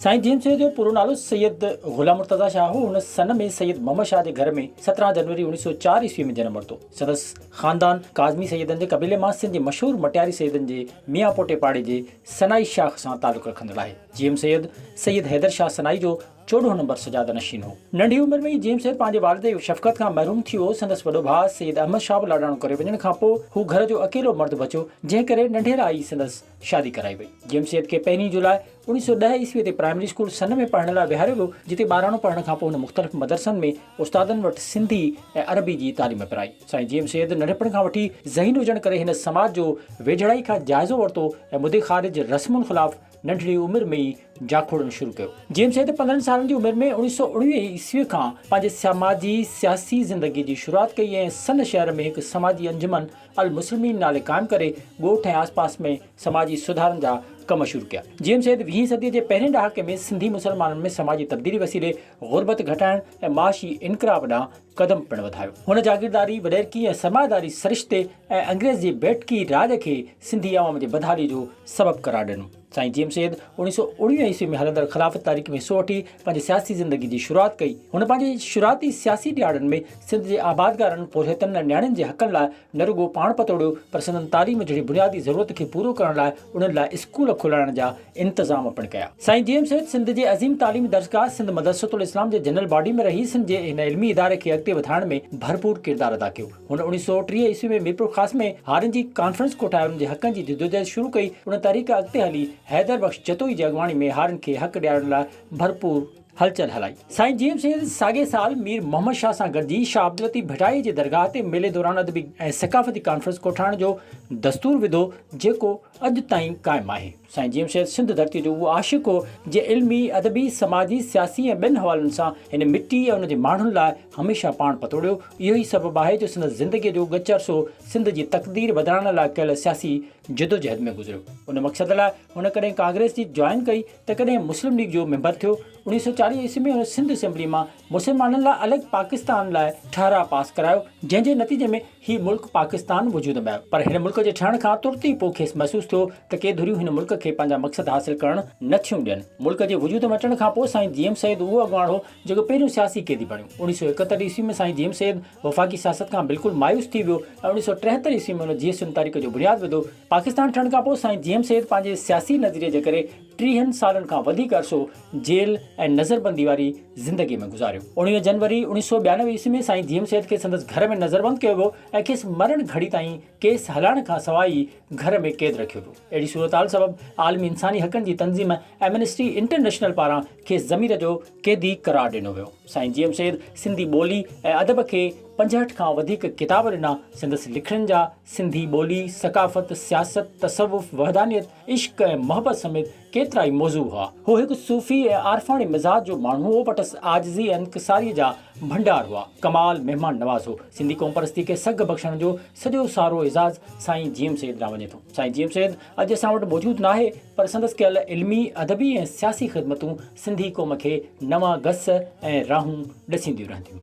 سائين جي ايم سيد جو پورو نالو سيد غلام مرتضيٰ شاهه هو. هن سن ۾ سيد محمد شاهه جي گهر ۾ 17 جنوري 1904 عيسوي ۾ جنم ورتو. سندس خاندان ڪاظمي سيدن جي قبيلي مان سنڌ جي مشهور مٽياري سيدن جي ميان پوٽي پاڙي جي سنائي شاخ سان تعلق رکندڙ آهي. جي ايم سيد، سيد حيدر شاهه سنائي جو 14 نمبر سجاده نشين هو. ننڍي عمر ۾ ئي جي ايم سيد پنهنجي والد جي شفقت کان محروم ٿي ويو. سندس وڏو ڀاء سيد احمد شاهه به لاڏاڻو ڪري وڃڻ کان پوء هو گهر جو اڪيلو مرد بچيو، جنهن ڪري ننڍي لاء ئي سندس شادي ڪرائي وئي. جي ايم سيد کي پهرين جولاء 1910 عيسويء تي پرائمري اسڪول سن ۾ پڙهڻ لاء ويهاريو ويو، جتي ٻاراڻو پڙهڻ کان پوء هن مختلف مدرسن ۾ استادن وٽ سنڌي ۽ عربي جي تعليم پرائي. سائين جي ايم سيد ننڍپڻ کان وٺي ذهين هجڻ ڪري هن سماج جو ويجهڙائي کان جائزو ورتو ۽ مدي خارج رسمن خلاف ننڍڙي عمر ۾ ئي جاکوڙڻ شروع ڪيو. جي ايم سيد 15 سالن جي عمر ۾ 1919 عيسويء کان پنهنجي سماجي سياسي زندگي جي شروعات ڪئي ۽ سن شهر ۾ هڪ سماجي انجمن المسلمين نالي قائم ڪري ڳوٺ ۽ آس پاس ۾ سماجي سڌارن جا ڪم شروع ڪيا. جي ايم سيد ويهين صديء جي پهرين ڏهاڪي ۾ سنڌي مسلمانن ۾ سماجي تبديلي وسيلي غربت گهٽائڻ ۽ معاشي انقلاب ڏانهن قدم پڻ وڌايو. هن جاگيرداري، وڏيرڪي ۽ سرمائيداري سرشتي ۽ انگريز جي بيٺڪي راڄ کي سنڌي عوام جي بدحالي جو سبب قرار ڏنو. سائين جي ايم سيد 1919 عيسوي ۾ هلندڙ خلافت تحريڪ ۾ حصو وٺي پنهنجي سياسي زندگي جي شروعات ڪئي. هن پنهنجي شروعاتي سياسي ڏهاڙن ۾ سنڌ جي آبادگارن، پورهيتن ۽ نياڻين جي حقن لاء نه رڳو پاڻ پتوڙيو پر سندن تعليم جهڙي بنيادي ضرورت کي پورو ڪرڻ لاء انهن لاء اسڪول کولائڻ جا انتظام پڻ ڪيا. سائين جي ايم سيد سنڌ جي عظيم تعليمي درسگاهه سنڌ مدرسة الاسلام جي جنرل باڊي ۾ رهي سنڌ جي هن علمي اداري کي اڳتي وڌائڻ ۾ ڀرپور ڪردار ادا ڪيو. هن 1930 عيسوي ۾ ميرپورخاص ۾ هارين جي ڪانفرنس ڪوٺائي انهن جي حقن جي جدوجهد شروع ڪئي. ان تحريڪ اڳتي هلي حيدر بخش جتوئي جي اڳواڻي ۾ هارين کي حق ڏيارڻ لاء ڀرپور هلچل هلائي. سائين جي ايم سيد ساڳئي سال مير محمد شاهه سان گڏجي شاهه عبداللطيف ڀٽائيء جي درگاهه تي ميلي دوران ادبي ۽ ثقافتي ڪانفرنس ڪوٺائڻ جو دستور وڌو، جيڪو اڄ تائين قائم آهي. سائين جي ايم سيد سنڌ ڌرتيء جو اهو عاشق هو، جنهن علمي، ادبي، سماجي، سياسي ۽ ٻين حوالن سان هن مٽي ۽ ان جي ماڻهن لاء هميشه پاڻ پتوڙيو. اهو ئي سبب آهي جو سندس زندگيء جو ڳچ عرصو سنڌ جي تقدير بدلائڻ لاء ڪيل سياسي جدوجهد ۾ گذريو. ان مقصد لاء هن ڪڏهن ڪانگريس جي جوائن ڪئي ته ڪڏهن مسلم ليگ جو ميمبر ٿيو. 1940 عيسوي ۾ هن سنڌ اسيمبلي مان مسلمانن لاء الڳ پاڪستان لاء ٺهراء پاس ڪرايو، جنهن جي نتيجي ۾ هي ملڪ پاڪستان وجود ۾ آيو. پر هن ملڪ جي ٺهڻ کان ترت ئي پوء کيس محسوس ٿيو ته ڪي ڌريون هن ملڪ کي پنهنجا مقصد حاصل ڪرڻ نه ٿيون ڏين. ملڪ جي وجود ۾ اچڻ کان پوء سائين جي ايم سيد اهو اڳواڻ هو، جيڪو پهريون سياسي قيدي بڻيو. 1971 عيسوي ۾ سائين جي ايم سيد وفاقي سياست کان بلڪل مايوس ٿي ويو ۽ 1973 عيسوي ۾ هن جي ايس ايم تحريڪ جو بنياد وڌو. پاڪستان ٺهڻ کان پوء سائين جي ايم سيد پنهنجي سياسي نظريي جي ڪري ٽيهن سالن کان وڌيڪ عرصو جيل ۽ نظربندي واري زندگي ۾ گذاريو. 19 جنوري 1992 عيسوي ۾ سائين جي ايم سيد کي سندس گهر ۾ نظربند ڪيو ويو ۽ کيس مرڻ گهڙي تائين ڪيس هلائڻ کان سواء ئي گهر ۾ قيد رکيو ويو. اهڙي صورتحال سبب عالمي انساني حقن جي تنظيم ايمنسٽي انٽرنيشنل پاران کيس ضمير جو قيدي قرار ڏنو ويو. سائين جي ايم سيد سنڌي ٻولي ۽ ادب کي 65 کان وڌيڪ ڪتاب ڏنا. سندس لکڻين جا سنڌي ٻولي، ثقافت، سياست، تصوف، وحدانيت، عشق ۽ محبت سميت ڪيترائي موضوع هئا. هو هڪ صوفي ۽ عارفاڻي مزاج جو ماڻهو هو. وٽس عاجزي ۽ انڪساريء جا ڀنڊار هئا. ڪمال مهمان نواز هو. سنڌي قومپرستي کي سگهه بخشڻ جو سڄو سارو اعزاز سائين جي ايم سيد ڏانهن وڃي ٿو. سائين جي ايم سيد اڄ اسان وٽ موجود ناهي پر سندس ڪيل علمي، ادبي ۽ سياسي خدمتون سنڌي قوم کي نوان گس ۽ راهون ڏسينديون رهنديون.